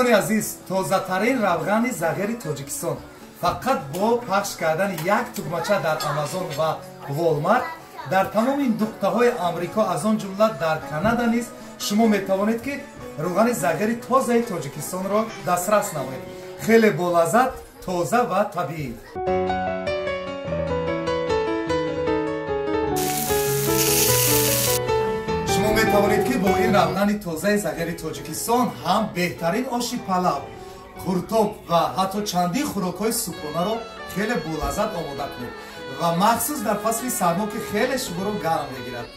Дӯстони азиз, тозатарин равғани зағири Тоҷикистон фақат бо пахш кардани як тугмача дар Амазон ва Волмарт дар тамоми нуқтаҳои Амрико, аз он ҷумла дар Канада низ шумо метавонед, ки рӯғани зағири тозаи Тоҷикистонро дастрас намоед. Хеле болаззат, тоза ва табиӣ. Шумо метавонед, ки бо ин равғани тозаи зағири Тоҷикистон ҳам беҳтарин оши палав, қуртоб ва ҳатто чандин хӯрокҳои субҳонаро хеле болаззат омода кунед ва махсус дар фасли сармо, ки хеле шуморо гарм мегирад.